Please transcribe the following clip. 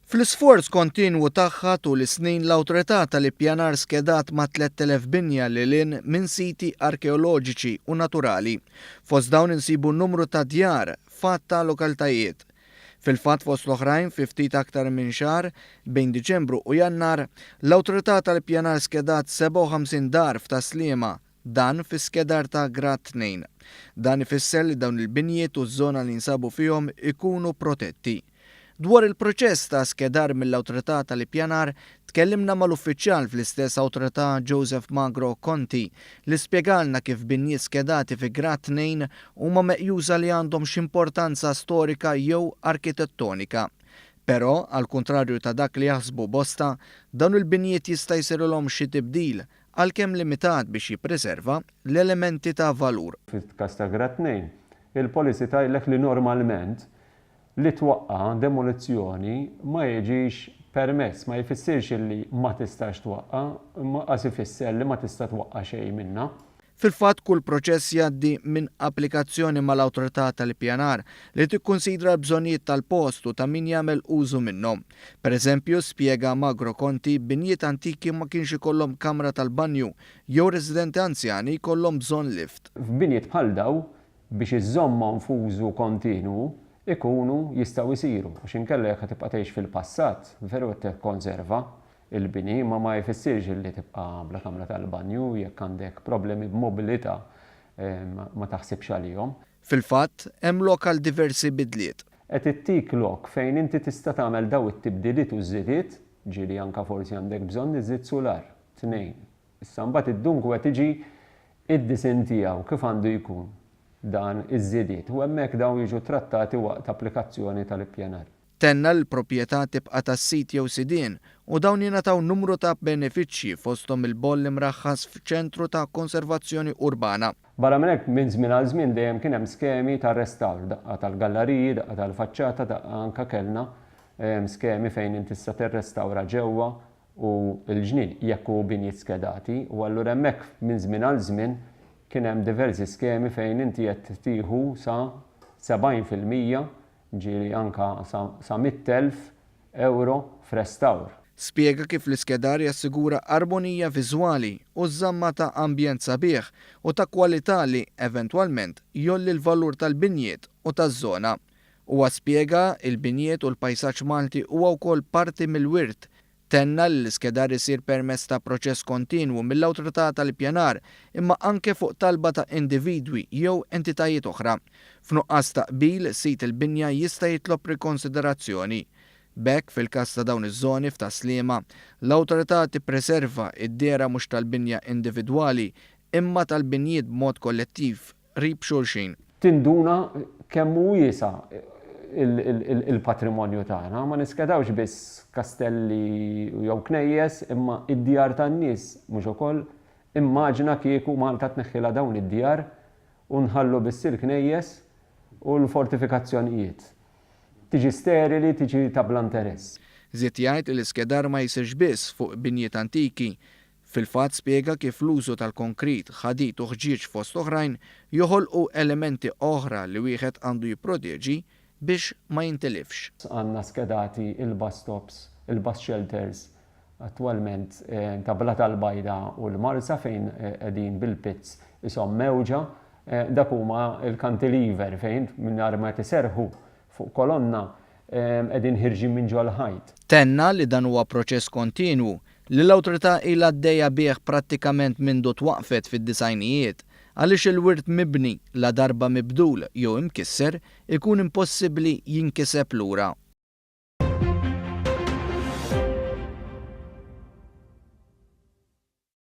Fl-isforz kontinwu tagħha tul is-snin l-Awtorità tal-Ippjanar skedat mat-3,000 binja lil hinn minn siti arkeoloġiċi u naturali. Fost dawn insibu numru ta' djar f'għadd ta' lokalitajiet. Fil-fatt fost l-oħrajn fi ftit aktar minn xahar, bejn Diċembru u Jannar, l-Awtorità tal-Ippjanar skedat 57 dar f'Tas-Sliema, Dan fi skedar ta' grad 2. Dan ifisser li dawn il-binjiet u ż-żona li jinsabu fihom ikunu protetti. Dwar il-proċess ta' skedar mill-Awtorità tal-Ippjanar, tkellimna mal-uffiċjal fl-istess awtorità Joseph Magro Conti li spjegalna kif binjiet skedati fi grad 2 huma meqjusa li għandhom x'importanza storika jew arkitettonika. Però, għall-kuntrarju ta' dak li jaħsbu bosta, dawn il-binjiet jista' jsirilhom xi tibdil għalkemm limitat biex jippreserva l-elementi ta' valur. Fil-każ ta' grad 2, il-policy tgħidlek li normalment li twaqqa' demolizzjoni ma jiġix permess, ma jfissirx illi ma tistax twaqqa', imma qas ifisser li ma tista' twaqqa' xejn minnha. Fil-fatt kull proċess jgħaddi minn applikazzjoni mal-Awtorità tal-Ippjanar li tikkunsidra l-bżonnijiet tal-post u ta' min jagħmel użu minnhom. Per eżempju, spjega Magro Conti, binjiet antiki ma kienx ikollhom kamra tal-banju jew residenti anzjani jkollhom bżonn lift. F'binjiet bħal daw, biex iżżommhom f'użu kontinwu, ikunu jistgħu jsiru, għax inkella jekk ħa tibqa' tgħix fil-passat, veru qed tikkonserva il-bini, imma ma jfissirx li tibqa' bla kamra tal-banju jekk għandek problemi b'mobilità ma taħsibx għalihom. Fil-fatt, hemm lok għal diversi bidliet. Qed ittik lok fejn inti tista' tagħmel daw it-tibdiliet u ż-żidiet, ġieli anke forsi għandek bżonn iżżid sular, tnejn. Issa mbagħad id-dunque tiġi id-disinn tiegħu kif għandu jkun dan iż-żidiet u hemmhekk dawn jiġu trattati waqt applikazzjoni tal-ippjanar. Tenna li l-proprjetà tibqa' tas-sid jew sidien u dawn jingħataw numru ta' benefiċċji fosthom il-boll imraħħas f'ċentru ta' konservazzjoni urbana. Barra minn hekk, minn żmien għal żmien dejjem kien hemm skemi ta' restawr, daqqa tal-gallariji, daqqa tal-faċċata, daqqa anke kellna skemi fejn inti tista' tirrestawra ġewwa u l-ġnien jekk hu binjiet skedati u allura hemmhekk minn żmien għal żmien kien hemm diversi skemi fejn inti qed tieħu sa 70% ġieli anke sa 100,000 ewro f'restawr. Spjega kif l-iskedar jassigura armonija viżwali u ż-żamma ta' ambjent sabiħ u ta' kwalità li, eventwalment, jgħolli l-valur tal-binjiet u taż-żona. Huwa spjega il-binjiet u l-pajsaġġ Malti huwa wkoll parti mill-wirt Tenna li l-iskedar isir permezz ta' proċess kontinwu mill-Awtorità tal-Ippjanar imma anke fuq talba ta' individwi jew entitajiet oħra. F'nuqqas ta' qbil, sid il-binja jista' jitlob rikonsiderazzjoni. B'hekk, fil-każ ta' dawn iż-żoni f'Tas-Sliema, l-Awtorità tippreserva d-dehra mhux tal-binja individwali imma tal-binjiet b'mod kollettiv qrib xulxin. Tinduna kemm hu wiesa' il-patrimonju tagħna. Ma niskedawx biss kastelli jew knejjes imma d-djar tan-nies mhux ukoll. Immaġina kieku Malta tneħħilha dawn id-djar u nħallu biss il-knejjes u l-fortifikazzjonijiet. Tiġi sterili, tiġi ta' bla interess. Żied jgħid li l-iskedar ma jsirx biss fuq binjiet antiki, Fil-fatt spjega kif l-użu tal-konkrit, ħadid u ħġieġ fost oħrajn joħolqu elementi oħra li wieħed għandu jipproteġi biex ma jintilifx. Għandna skedati il-bus stops, il-bus shelters attwalment ta' Blata l-Bajda u l-Marsa fejn qegħdin bil-pits ishom mewġa. Dak huma l-cantilever fejn mingħajr ma qed iserrħu fuq kolonna qegħdin ħirġin minn ġol-ħajt. Tenna li dan huwa proċess kontinwu li l-Awtorità ilha għaddejja bih prattikament mindu twaqqfet fid-disgħinijiet, għaliex il-wirt mibni, ladarba mibdul jew imkisser, ikun impossibbli jinkiseb lura.